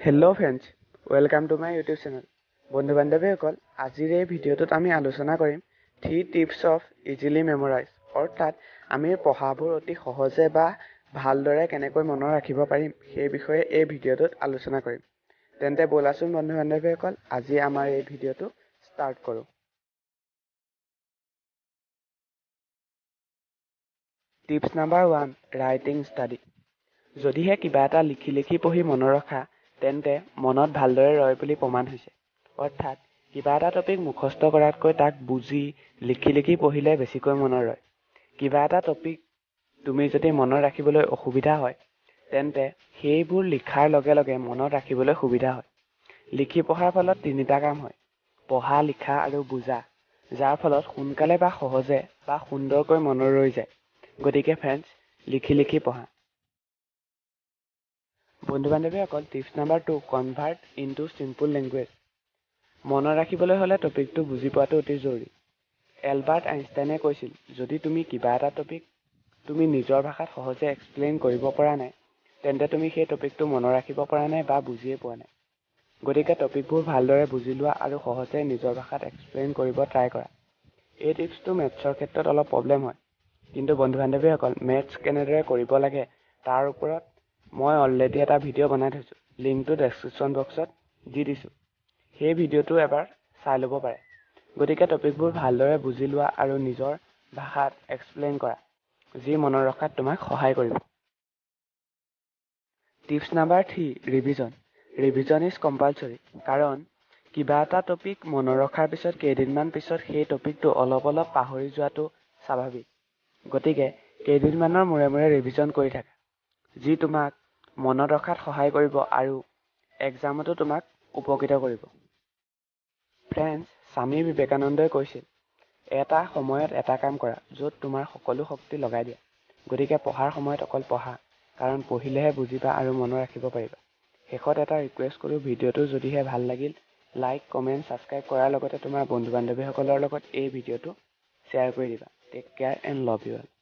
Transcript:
Hello friends, welcome to my YouTube channel. বন্ধু বান্ধৱীসকল, আজিৰ এই ভিডিঅ'টোত আমি আলোচনা কৰিম 3 টিপছ অফ ইজিলি মেমৰাইজ, অৰ্থাৎ আমি পঢ়াবোৰ অতি সহজে বা ভালদৰে কেনেকৈ মনত ৰাখিব পাৰিম সেই বিষয়ে এই ভিডিঅ'টোত আলোচনা কৰিম। তেন্তে ব'লাচোন বন্ধু বান্ধৱীসকল, আজি আমাৰ এই ভিডিঅ'টো ষ্টাৰ্ট কৰোঁ। Tips number 1, writing study. যদিহে কিবা এটা লিখি লিখি পঢ়ি মনত ৰখা, তেন্তে মনত ভালদৰে ৰয় বুলি প্ৰমাণ হৈছে। অৰ্থাৎ কিবা এটা টপিক মুখস্থ কৰাতকৈ তাক বুজি লিখি লিখি পঢ়িলে বেছিকৈ মনত ৰয়। কিবা এটা টপিক তুমি যদি মনত ৰাখিবলৈ অসুবিধা হয়, তেন্তে সেইবোৰ লিখাৰ লগে লগে মনত ৰাখিবলৈ সুবিধা হয়। লিখি পঢ়াৰ ফলত তিনিটা কাম হয়, পঢ়া, লিখা আৰু বুজা, যাৰ ফলত সোনকালে বা সহজে বা সুন্দৰকৈ মনত ৰৈ যায়। গতিকে ফ্ৰেণ্ডছ, লিখি লিখি পঢ়া। বন্ধু বান্ধৱীসকল, tips number 2, convert into simple language. মনত ৰাখিবলৈ হ'লে টপিকটো বুজি পোৱাটো অতি জৰুৰী। এলবাৰ্ট আইনষ্টাইনে কৈছিল, যদি তুমি কিবা এটা টপিক তুমি নিজৰ ভাষাত সহজে এক্সপ্লেইন কৰিব পৰা নাই, তেন্তে তুমি সেই টপিকটো মনত ৰাখিব পৰা নাই বা বুজিয়ে পোৱা নাই। গতিকে টপিকবোৰ ভালদৰে বুজি লোৱা আৰু সহজে নিজৰ ভাষাত এক্সপ্লেইন কৰিব ট্ৰাই কৰা। এই টিপছটো মেথছৰ ক্ষেত্ৰত অলপ প্ৰব্লেম হয়, কিন্তু বন্ধু বান্ধৱীসকল, মেথছ কেনেদৰে কৰিব লাগে তাৰ ওপৰত মই অলৰেডি এটা ভিডিঅ' বনাই থৈছোঁ, লিংকটো ডেছক্ৰিপশ্যন বক্সত দি দিছোঁ, সেই ভিডিঅ'টো এবাৰ চাই ল'ব পাৰে। গতিকে টপিকবোৰ ভালদৰে বুজি লোৱা আৰু নিজৰ ভাষাত এক্সপ্লেইন কৰা, যি মনত ৰখাত তোমাক সহায় কৰিব। Tips number 3, revision. Revision is compulsory, কাৰণ কিবা এটা টপিক মনত ৰখাৰ পিছত কেইদিনমান পিছত সেই টপিকটো অলপ অলপ পাহৰি যোৱাটো স্বাভাৱিক। গতিকে কেইদিনমানৰ মূৰে মূৰে ৰিভিজন কৰি থাকা, যি তোমাক মনত ৰখাত সহায় কৰিব আৰু এক্সামতো তোমাক উপকৃত কৰিব। ফ্ৰেণ্ডছ, স্বামী বিবেকানন্দই কৈছিল, এটা সময়ত এটা কাম কৰা য'ত তোমাৰ সকলো শক্তি লগাই দিয়া। গতিকে পঢ়াৰ সময়ত অকল পঢ়া, কাৰণ পঢ়িলেহে বুজিবা আৰু মনত ৰাখিব পাৰিবা। শেষত এটা ৰিকুৱেষ্ট কৰোঁ, ভিডিঅ'টো যদিহে ভাল লাগিল লাইক, কমেণ্ট, ছাবস্ক্ৰাইব কৰাৰ লগতে তোমাৰ বন্ধু বান্ধৱীসকলৰ লগত এই ভিডিঅ'টো শ্বেয়াৰ কৰি দিবা। Take care and love you all.